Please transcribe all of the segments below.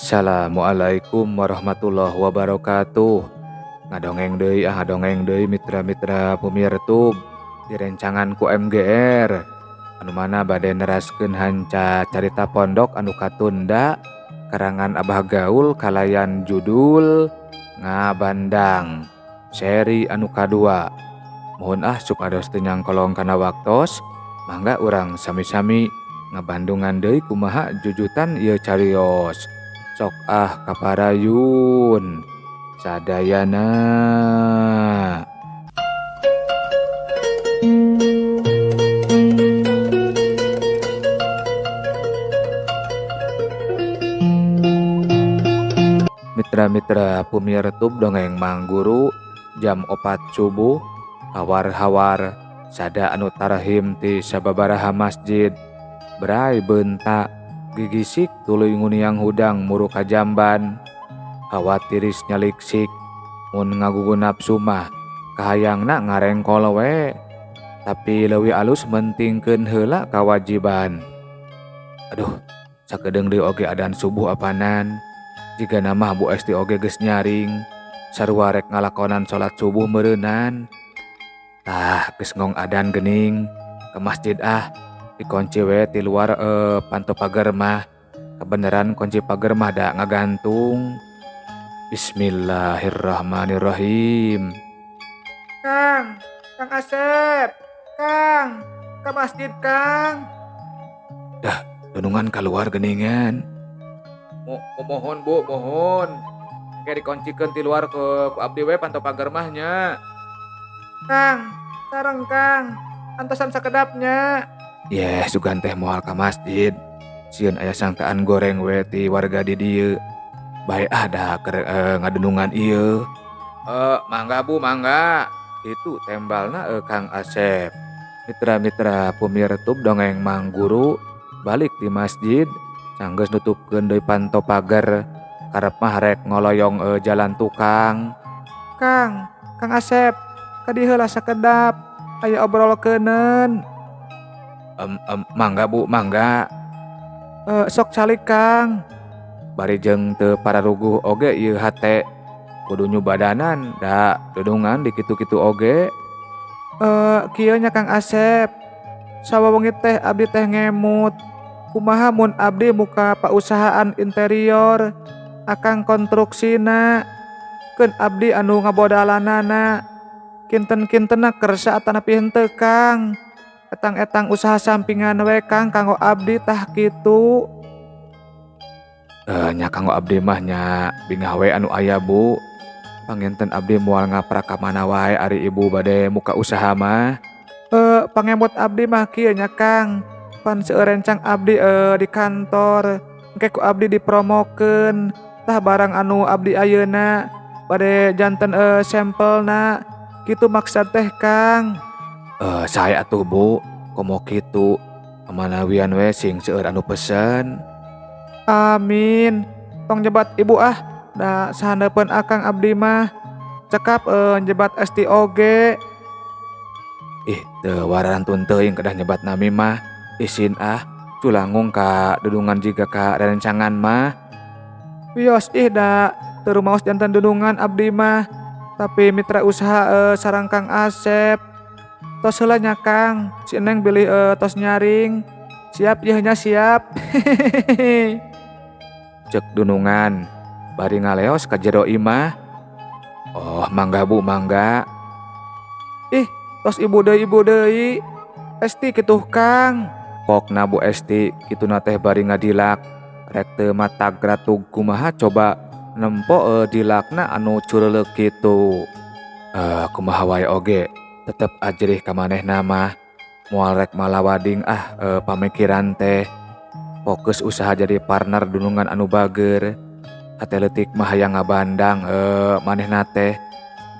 Assalamualaikum warahmatullahi wabarakatuh. Ngadongeng deui ah, ngadongeng deui mitra-mitra pemirtub direncangan ku MGR anu mana bade neraskeun hanca carita pondok anu katunda karangan Abah Gaul kalayan judul Ngabandang seri anu kadua. Mohon ah supados teu nyangkolong kana waktos, mangga urang sami-sami ngabandungan deui kumaha jujutan ieu carios. Sok ah kaparayun sadayana. Mitra-mitra pemirtub dongeng Mangguru jam 4 subuh hawar-hawar sada anu tarahim ti sababaraha masjid brai bentak gigisik tuluy nguniang hudang muru kajamban hawa tiris nyaliksik mun ngagugu nafsu mah kahayangna ngarengkol we tapi leuwih alus mentingkeun heula kawajiban. Aduh, sakedeung deui oge adan subuh apanan jigana mah Bu Esti oge geus nyaring sarua rek ngalakonan salat subuh meureunan. Tah geus ngong adan geuning ke masjid ah dikunci we ti luar panto pagar mah. Kebenaran kunci pagar mah da ngagantung. Bismillahirrahmanirrahim. Kang, Kang Asep, Kang, ke masjid Kang. Dah, dunungan keluar geningan. Mohon Bu, mohon. Kayak dikuncikeun ti luar ke ku abdi we panto pagar mah nya. Kang, sareng Kang, antosan sakedapnya. Yeh, sugan teh moal ka masjid. Sieun aya sangkaan goreng we ti warga di dieu. Bae ah da keur ngadunungan ieu. Mangga Bu, mangga. Itu tembalna Kang Asep. Mitra-mitra pemirtub dongeng Mangguru balik di masjid sanggeus nutupkeun deui panto pagar. Karep mah rek ngoloyong jalan tukang. Kang, Kang Asep, ka dieu heula sakedap. Aya obrolkeuneun. Mangga Bu, mangga. Sok calik Kang. Bari jeung teu pararuguh oge ieu hate. Kudu nyubadanan da dudungan di kitu-kitu oge. Kieu nya Kang Asep. Sawawengi teh abdi teh ngemut. Kumaha mun abdi muka pausahaan interior akang konstruksina keun abdi anu ngabodalanana. Kinten-kintenna kersa atanapi henteu Kang. Etang-etang usaha sampingan we Kang kanggo abdi tah kitu. Nya kanggo abdi mah nya bingah we anu aya Bu. Panginten abdi moal ngaprak ka mana wae ari ibu bade muka usaha mah. Pangemut abdi mah kieu nya Kang. Pan seueur rencang abdi di kantor. Engke ku abdi dipromokeun. Tah barang anu abdi ayeuna bade janten sampelna. Kitu maksad teh Kang. Saya atuh Bu, komo kitu amanawian we sing seueur anu pesen. Amin. Tong nyebat ibu ah, da sahandeupeun akang abdi mah. Cekap nyebat Esti oge. Ih, teu warantun teuing kedah nyebat nami mah. Isin ah, culangung ka dudungan jiga ka rerencangan mah. Wios ih da teu rumaos janten dudungan abdi mah. Tapi mitra usaha sareng Kang Asep. Tos heula nya Kang, si Neng bilih tos nyaring. Siap yeuh nya siap. Cek dunungan bari ngaleos ka jero imah. Oh, mangga Bu, mangga. Ih, tos ibu deui. Esti kituh Kang. Pokna Bu Esti kituna teh bari ngadilak. Rek teu matagratug kumaha coba nempo dilakna anu cureuleuh kitu. Kumaha wae oge tetep ajrih ka manehna mah. Moal rek malawading ah pamikiran teh. Fokus usaha jadi partner dunungan anu bager. Hate leutik mah hayang ngabandang manehna teh.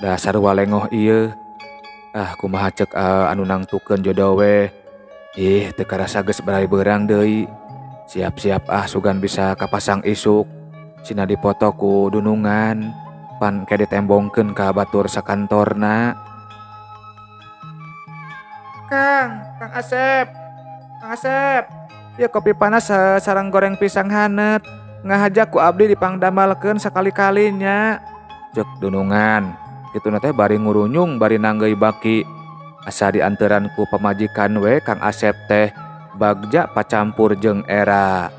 Da sarua lengoh ieu. Ah kumaha ceuk anu nangtukeun jodoh we. Ih, teu karasa geus barai beurang deui. Siap-siap ah sugan bisa kapasang isuk. Sina dipoto ku dunungan. Pan ke ditembongkeun ka batur sakantorna. Kang, Kang Asep, Kang Asep. Ya kopi panas sareng goreng pisang hanet. Ngahaja ku abdi dipangdamalkeun sakali-kali nya. Cek dunungan kituna teh bari ngurunyung bari nanggeuy baki. Asa dianteran ku pamajikan we Kang Asep teh bagja pacampur jeung era.